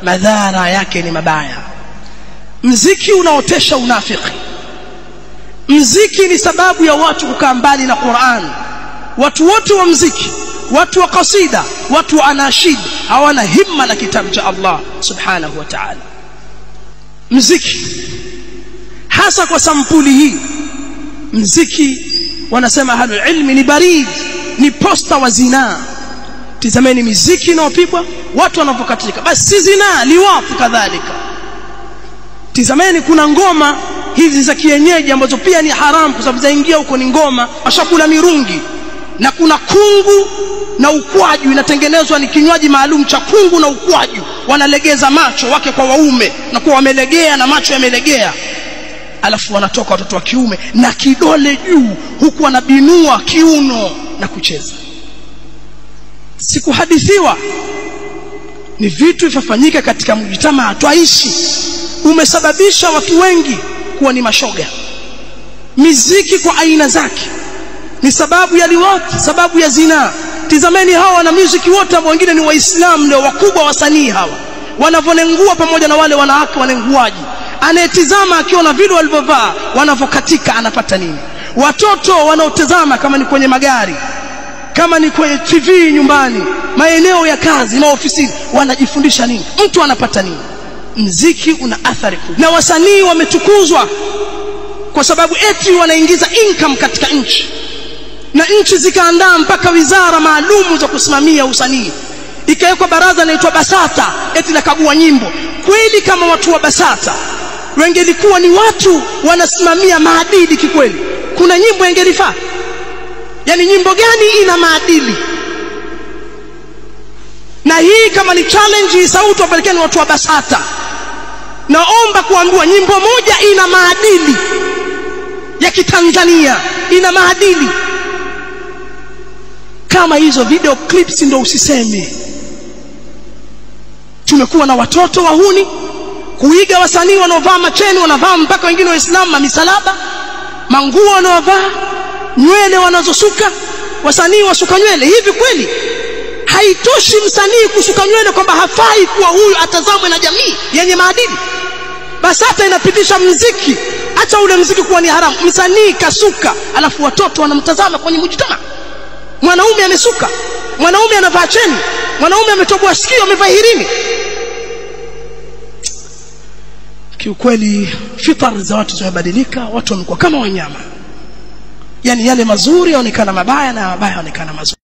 Madhara yake ni mabaya. Mziki unaotesha unafiki. Mziki ni sababu ya watu kukaa mbali na Qur'an. Watu wote wa mziki, watu wa kasida, watu wa anashid hawana himma na kitabu cha Allah subhanahu wa ta'ala. Mziki hasa kwa sampuli hii, mziki wanasema ahlul ilmi ni barid, ni posta wa zinaa. Tizameni miziki inayopigwa, watu wanavokatika, basi si zinaa, liwafu kadhalika. Tizameni kuna ngoma hizi za kienyeji ambazo pia ni haram kwa sababu zaingia huko ni ngoma, washakula mirungi. Na kuna kungu na ukwaju inatengenezwa, ni kinywaji maalum cha kungu na ukwaju. Wanalegeza macho wake kwa waume na kuwa wamelegea na macho yamelegea, alafu wanatoka watoto wa kiume na kidole juu, huku wanabinua kiuno na kucheza. Sikuhadithiwa, ni vitu vifanyika katika mjitamaa twaishi, umesababisha watu wengi kuwa ni mashoga. Miziki kwa aina zake ni sababu ya liwat, sababu ya zinaa. Tizameni hawa na muziki wote ambao wengine ni Waislamu leo, wakubwa wasanii hawa wanavonengua pamoja na wale wanawake wanenguaji. Anayetizama akiona vile walivyovaa wanavokatika anapata nini? Watoto wanaotazama kama ni kwenye magari, kama ni kwenye TV nyumbani, maeneo ya kazi, maofisini, wanajifundisha nini? Mtu anapata nini? Mziki una athari kubwa. Na wasanii wametukuzwa kwa sababu eti wanaingiza income katika nchi, na nchi zikaandaa mpaka wizara maalumu za kusimamia usanii, ikawekwa baraza inaitwa BASATA eti nakagua nyimbo. Kweli kama watu wa BASATA wengelikuwa ni watu wanasimamia maadili kikweli, kuna nyimbo ingelifaa? Yani nyimbo gani ina maadili? Na hii kama ni challenge sauti wapelekeni watu wa BASATA. Naomba kuambiwa nyimbo moja ina maadili ya Kitanzania, ina maadili. Kama hizo video clips ndio usiseme. Tumekuwa na watoto wahuni kuiga wasanii wanaovaa macheni, wanavaa mpaka wengine Waislamu misalaba, manguo wanaovaa, nywele wanazosuka, wasanii wasuka nywele. Hivi kweli haitoshi msanii kusuka nywele kwamba hafai kuwa huyu atazamwe na jamii yenye maadili? BASATA inapitisha mziki, acha ule mziki kuwa ni haramu, msanii kasuka alafu watoto wanamtazama kwenye mujtama. Mwanaume amesuka, mwanaume anavaa cheni, mwanaume ametoboa sikio, amevaa hirini. Kiukweli fitar za watu zimebadilika, watu wamekuwa kama wanyama. Yani yale mazuri yaonekana mabaya na mabaya yaonekana mazuri.